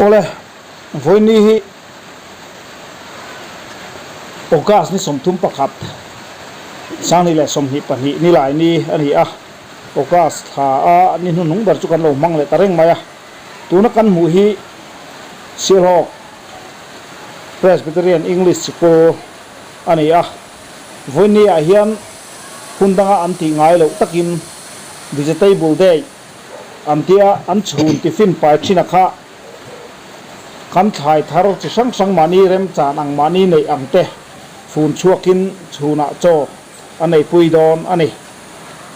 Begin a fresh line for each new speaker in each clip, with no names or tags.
Awle, vawiini hi August ni 31, 2022 nilai ni a ni a, August thla a ni hnuhnung ber chu kan lo hmang leh ta reng mai a, tuna kan hmuh hi Sialhawk Presbyterian English Sikul a ni a, vawiini ah hian hun danga an tih ngai loh takin Vegetable Day an tia an chhun tiffin pai thin a kha kan thlai thar chi hrang hrang mahni remchan ang mahni neih ang te fun chhuakin chhunah chaw a nei pui dawn a ni.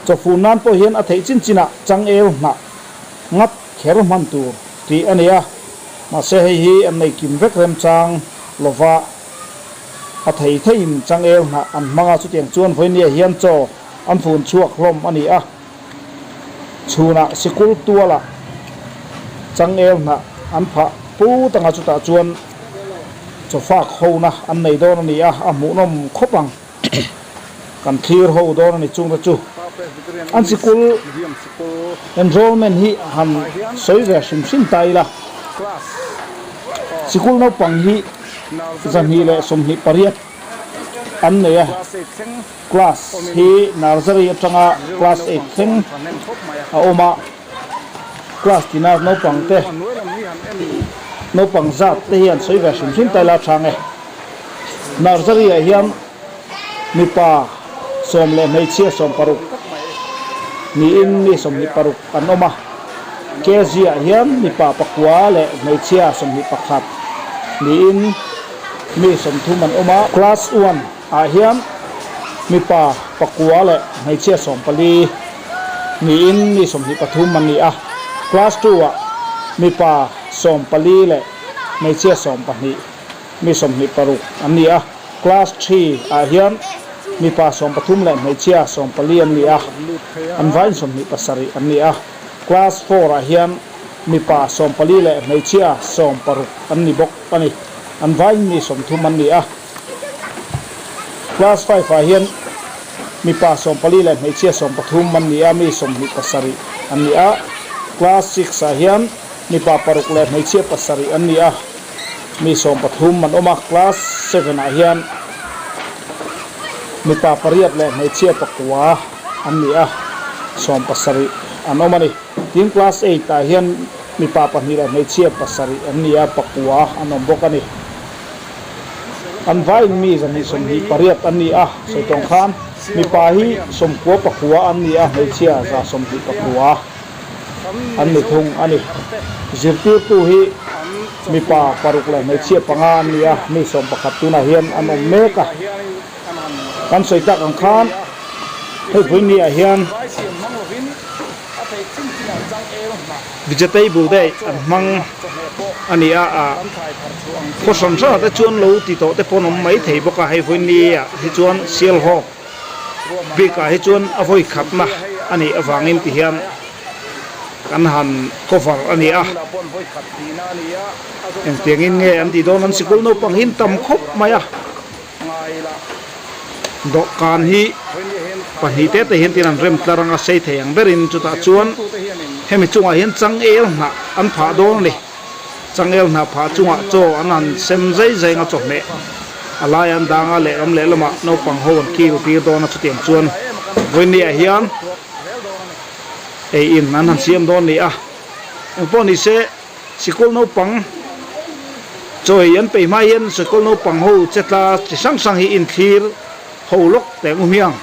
Chaw fun nan pawh hian a theih chin chinah changel hnah ngat kher hman tur tih a ni a, mahse hei hi an nei kim vek remchang lova a thei theiin changel hnah an hmang a, chutiang chuan vawinia hian chaw an fun chhuak hlawm a ni a. Chhunah sikul tualah changel hnah an phah put anga chutah chuan chawfak hona an nei dawn a ni a, a hmuhnawm khawp ang. Kan thlir ho dawn a ni chungte chu. An sikul enrollment hi han sawi ve hrim hrim ta ila. Sikul naupang hi 228 an nei a. Class hi nursery atanga class eight thleng a awm a, class tina naupang te naupang zat te hian sawi ve hrim hrim ta ila a chhang e. Nursery ah hian mipa sawm leh hmeichhia sawm paruk niin mi sawmhnih paruk an awm a, KG ah hian mipa pakua leh hmeichhia 21 niin mi 30 an awm a, class one ah hian mipa pakua leh hmeichhia 14 niin mi 23 an ni a, class two ah mipa 14 leh hmeichhia 12 mi 26 an ni a, class three ah hian mipa 13 leh hmeichhia 14 an ni a, an vaiin 27 an ni a, class four ah hian mipa 14 leh hmeichhia 16 an ni bawk a ni, an vaiin mi 30 an ni a. Class five ah hian mipa 14 leh hmeichhia 13 an ni a, mi 27 an ni a. Class six ah hian mipa paruk leh hmeichhia pasarih an ni a, mi 13 an awm a. Class seven ah hian mipa pariat leh hmeichhia pakua an ni a, 70 an awm a ni. Tin, class eight ah hian mipa pahnih leh hmeichhia pasarih an ni a, pakua an awm bawk a ni. An vaiin mi 228 an ni a, sawi tawng khan mipa hi sawmkua pakua an ni a, hmeichhia 129 an ni thung a ni. Zirtirtu hi mipa paruk leh hmeichhia panga an ni a, mi 11 tunah hian an awm mek a. Kan sawi tak ang khan hei vawinia hian vegetable te an hmang a ni a, ah khaw hran hranah te chuan lo ti tawh te pawh an awm mai thei bawk a, hei vawinia hi chuan Sialhawk bikah hi chuan a vawi khatna a nih avangin ti hian kan han cover a ni a, engtiangin nge an tih dawn an sikul naupang hi an tam khawp mai a. Dawhkan hi pahnih te te hian tin an rem tlar anga sei thei ang berin chutah chuan hemi chungah hian changel hnah an phah dawn a ni. Changel hnah phah chungah chaw an han sem zai zai anga chawhmeh a lai an dang a lehlam lehlamah naupang ho an kil tir dawn a chutiang chuan vawinia hian ei in an han siam dawn a ni a. Engpawh ni se. Sikul naupang chaw ei an peih hma hian sikul naupang ho che tla chi hrang hrang hi inthlir ho lawk teh ang u hmiang.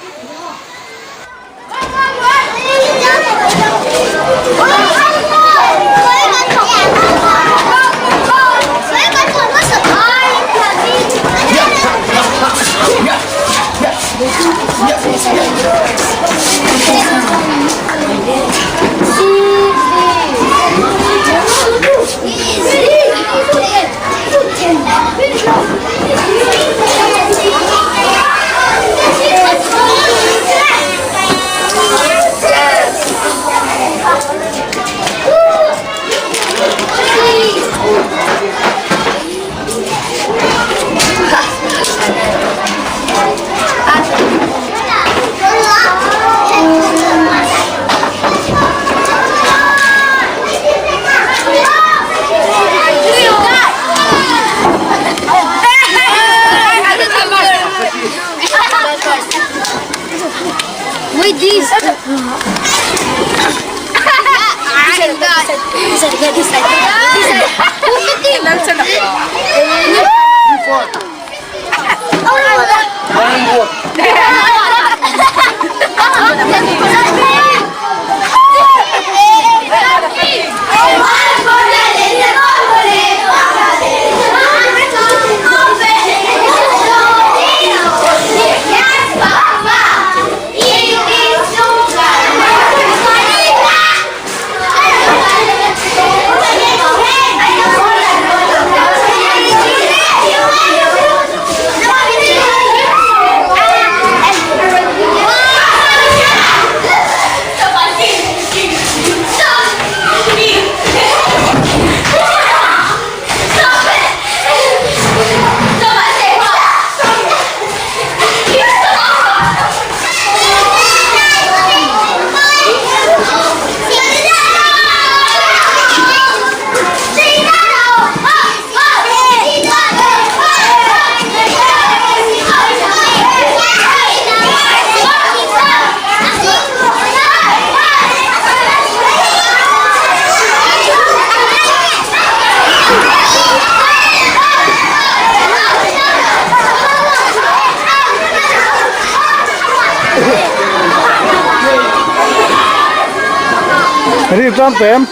Ri tan tem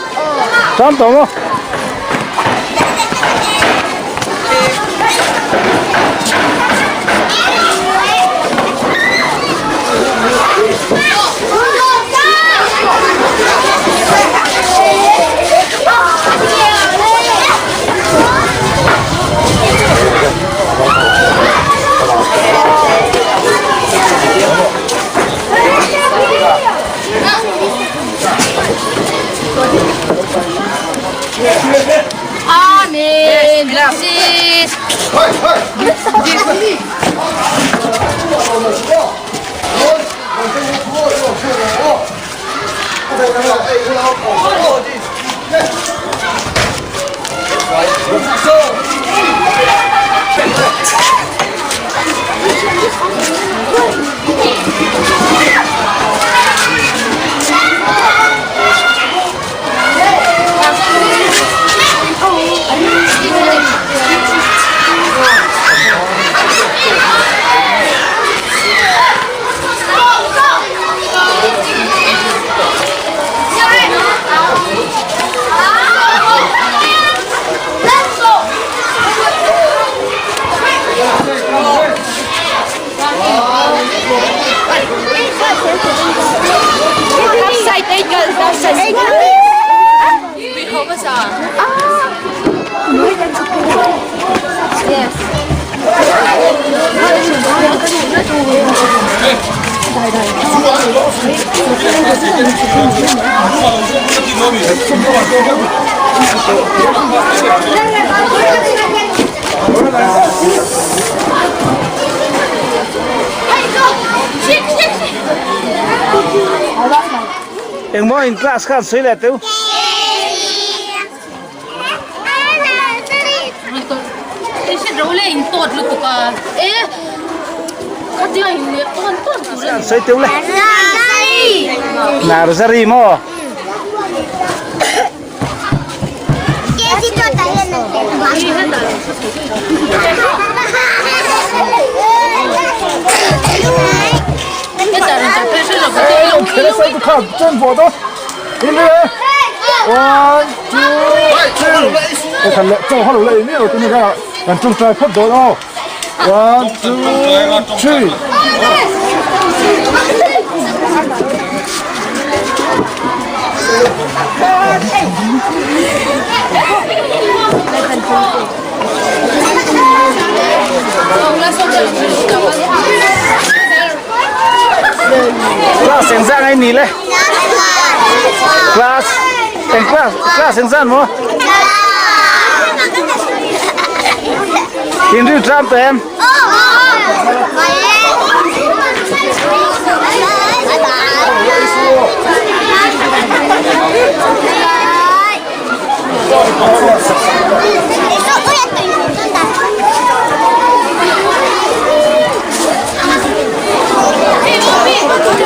tan tawh maw? Engmaw in class khan sawi leh teu. Sawi teu le. Narzary maw? One, two, three. One, two, three. Class engzah ngai ni le? Class eng class class engzah maw? In ri tram ta em?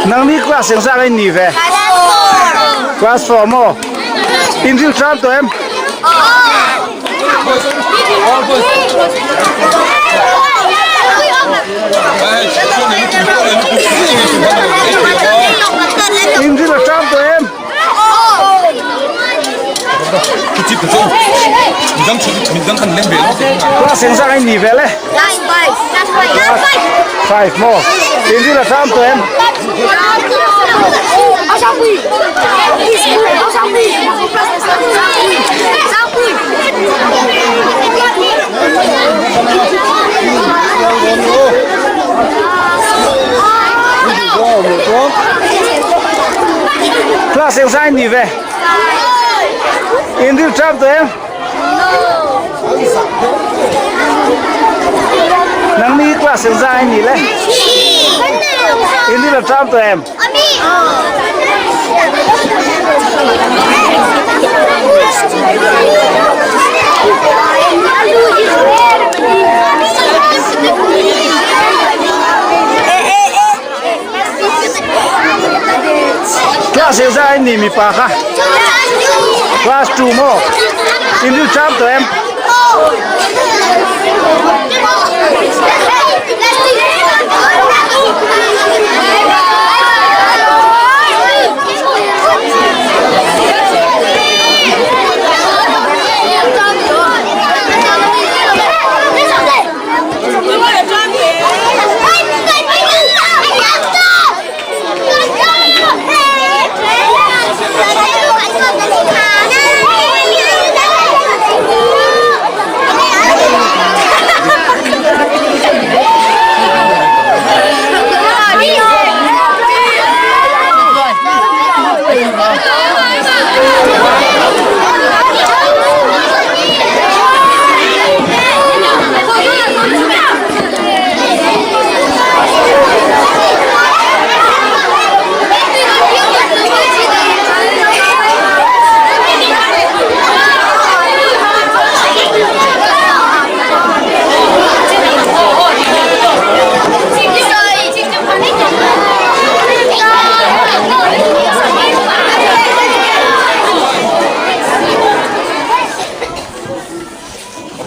Nang ni class engzah ngai ni ve? Class 4 maw? In ril ṭam tawh em? In ril a ṭam tawh em? Class engzah a ni vel e? Class 5 maw? In ril a ṭam tawh em? Class engzah a ni ve? In ril ṭam tawh em? Nangni hi class engzah a ni le? In ril a ṭam tawh em? Class engzah a ni mipa kha? Class 2 maw? In ril ṭam tawh em?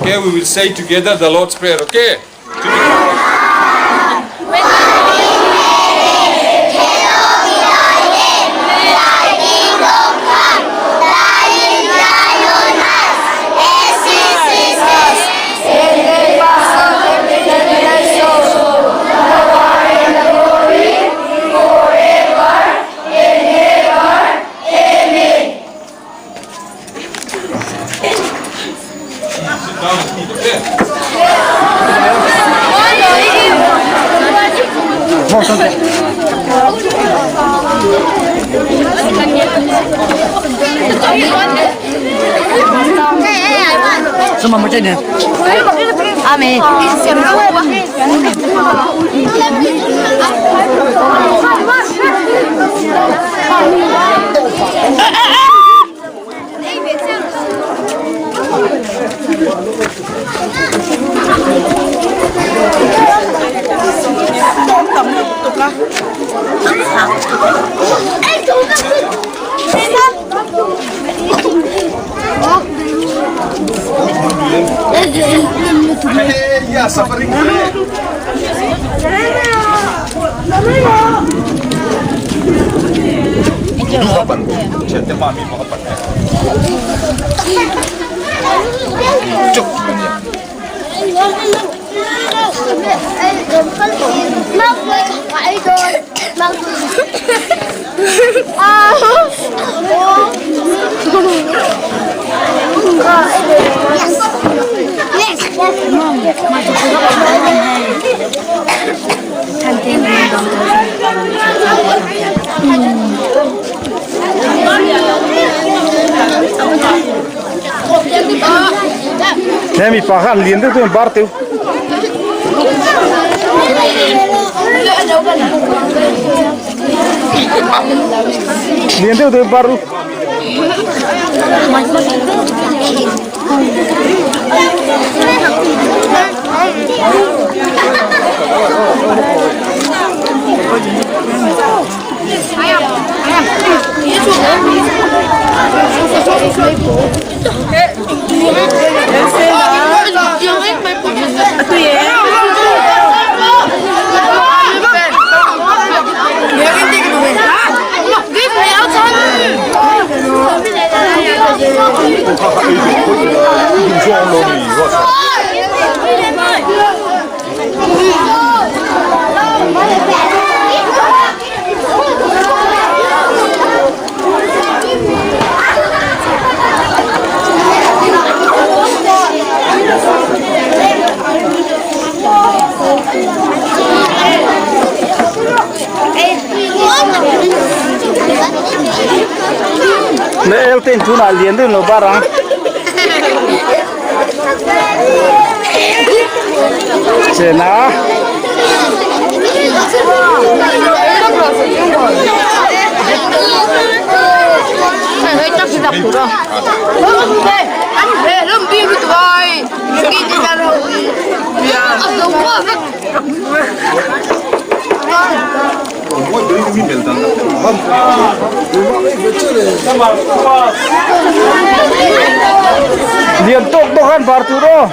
Okay, we will say together the Lord's Prayer, okay?
He mipa kha an lian deuh deuh in bar teu. Lian deuh deuh in bar u. Na el ten tunah lian deuh lo bar ang. Chena. Lian tawk bawk an bar tur aw.